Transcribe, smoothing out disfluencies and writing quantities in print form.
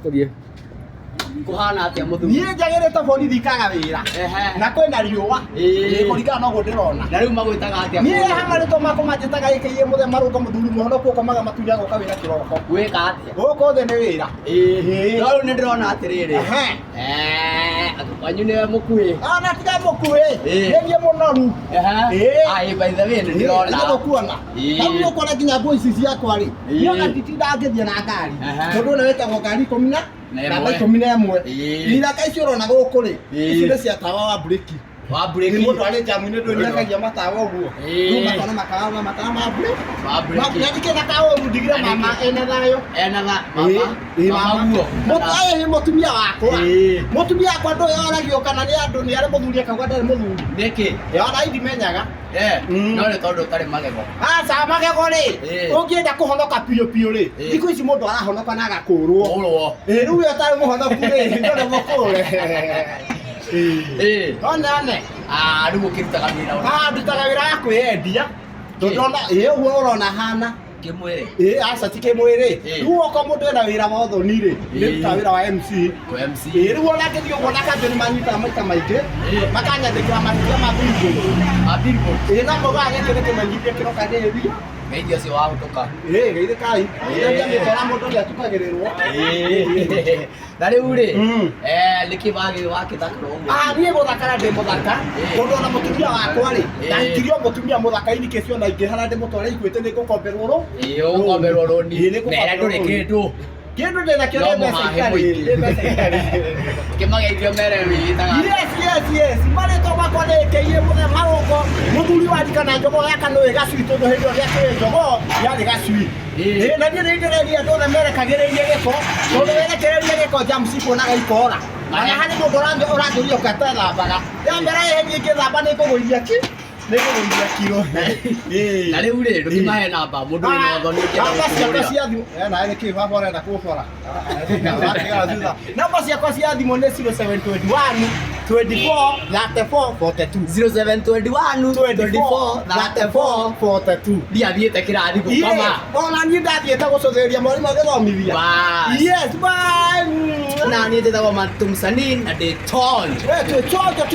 Tũthiĩ. Kũhana atĩa mũthuri? Niĩ njagĩrĩte borithi ikaga wĩra. Ehe. Na kwĩna riũa. Ĩĩ. Ĩĩ, kũringana na ũguo ndĩrona. Na rĩu magwĩtaga atĩa? Niĩ ha marĩtwa makwa manjĩtaga ĩkĩiĩ mũthenya marũngo mũthuri mũhonoku ũkomaga matunya goka wĩra kĩroko. Gwĩka atĩa? Gũkũ thĩ nĩ wĩra. Ĩĩ. No rĩu nĩ ndĩrona atĩrĩrĩ. Ehe. Eh, kwanyu nĩwe mũkuhĩ. Ona tiga mũkuhĩ. Ĩĩ. Nĩ niĩ mũnoru. Ehe. Ĩĩ. Ai, by the way, nĩ ndĩrona. Nĩ gũkuona. Ĩĩ. Hau nĩ ũkuona nginya nguo ici ciakwa rĩ. Ĩĩ. Niĩ ona nditindaga ngĩthiĩ na ngari. Ehe. Tondũ ũyũ wĩtagwo ngari ikũmi na Na ĩmwe. namba 11. Ĩĩ. Iraka icio ũrona gũkũ rĩ. Ĩĩ. Ici nĩ cia tawa wa breki. Wa Nĩ breki. mũndũ arĩ jamu-inĩ ndũĩ nĩakagia matawa ũguo. Ĩĩ. Rĩu makona makawa na matawa ma breki. Wa breki. Na ndikĩna kaũru ndigire mama ena thayũ. Ena tha mama. Ĩĩ, Mama guo. Ĩĩ, mũtumia wakwa. Ĩĩ. Mũtumia wakwa ndũĩ oragio kana nĩ andũ nĩ arĩ mũthuri akauga ndarĩ mũthuri. Nĩkĩ? Ĩ, ona indimenyaga. Eh, Mm. no nĩ tondũ ũtarĩ magego. Aca magego rĩ, Ĩĩ. ũngĩenda kũhonoka biũ biũ rĩ, Ĩĩ. thikũ ici mũndũ arahonoka na agakũrwo. Kũrwo. Ĩĩ, rĩu we ũtarĩ mũhonoku rĩ, ndũrĩ mũkũre. Ĩĩ. Ĩĩ. One one. Ah, rĩu ũkĩrutaga wĩra ũrĩkũ? Ah, ndutaga wĩra wa kwĩyendia. Tondũ ona ĩĩ ũguo ũrona hana. Kĩmwĩrĩ. Ĩĩ aca ti kĩmwĩrĩ. Ĩĩ. Rĩu okorwo mũndũ ena wĩra wa ũthoni rĩ, Ĩĩ. nĩ ndutaga wĩra wa MC. Kũ MC. Ĩĩ rĩu ona ngĩthiĩ ũguo na kanjũ nĩ manyitaga maita maingĩ. Ĩĩ. Makanyandĩkĩra mahĩtia ma billboard. Ma billboard. Ĩĩ no maugaga gĩkĩ nĩ kĩmenyithia kĩroka gĩgĩthiĩ. Geithia ũcio wahũtũka. Ĩĩ geithĩkai. Ĩĩ. Geithia mĩkora mũndũ nĩ atukagĩrĩrwo. Ĩĩ. Na rĩu rĩ, Mm. eh, nĩkĩ wagĩthakara ũguo? Ah, niĩ gũthakara ndĩ mũthaka Ĩĩ. tondũ ona mũtumia wakwa rĩ Ĩĩ. ndahikirio mũtumia mũthaka inike ciona ingĩ harĩa ndĩmũtware ikuĩte nĩ ngũkomberwo rũ Ĩĩ, ũgũkomberwo rũni. Ĩĩ, nĩ Na ĩrĩa ngũkomberwo ndũrĩ rũni. kĩndũ. Kĩndũ ndĩ nakĩo No nĩ mbeca mũhahe itarĩ mũingĩ. nĩ mbeca itarĩ. Kĩmageithio mere wĩĩtaga. Yes. Marĩtwa makwa nĩ Kĩiĩ Mũthee Marũngo, mũthuri wa ndika na njogoo ya kanũĩ gacui tondũ hĩndĩ ĩyo ndĩakĩũĩ njogoo yarĩ gacui. Ĩĩ. Ĩĩ, na niĩ nĩ ndĩreria andũ othe merekagĩrĩrie gĩko, tondũ werekereria gĩko germs ikuonaga ikora. Ona harĩ mũndũ ũranjũria ũkatethambaga. Ndamera ĩĩ niĩ ngĩthamba nĩ ngũgũithia ki, nĩ ngũgũithia kiro. Ĩĩ. Na rĩu rĩ, ndũkĩmahe namba mũndũ wĩna ũthoni ũngĩenda Namba ciakwa gũkũhũrĩra. cia thimũ, eh, nawe nĩkĩ baba ũrenda kũbora? Watigara thutha. Namba ciakwa cia thimũ nĩ 0721 24 34 42. 0721 24 34 42. Ndiathiĩte kĩrathi gũkoma. Yeah, ona niĩ ndathiĩte gũcũthĩrĩria mwarimũ agĩthomithia. Bas. Yes, bye. Na niĩ njĩtagwo Matumsanii na ndĩ tall. We twĩ chonjo twĩ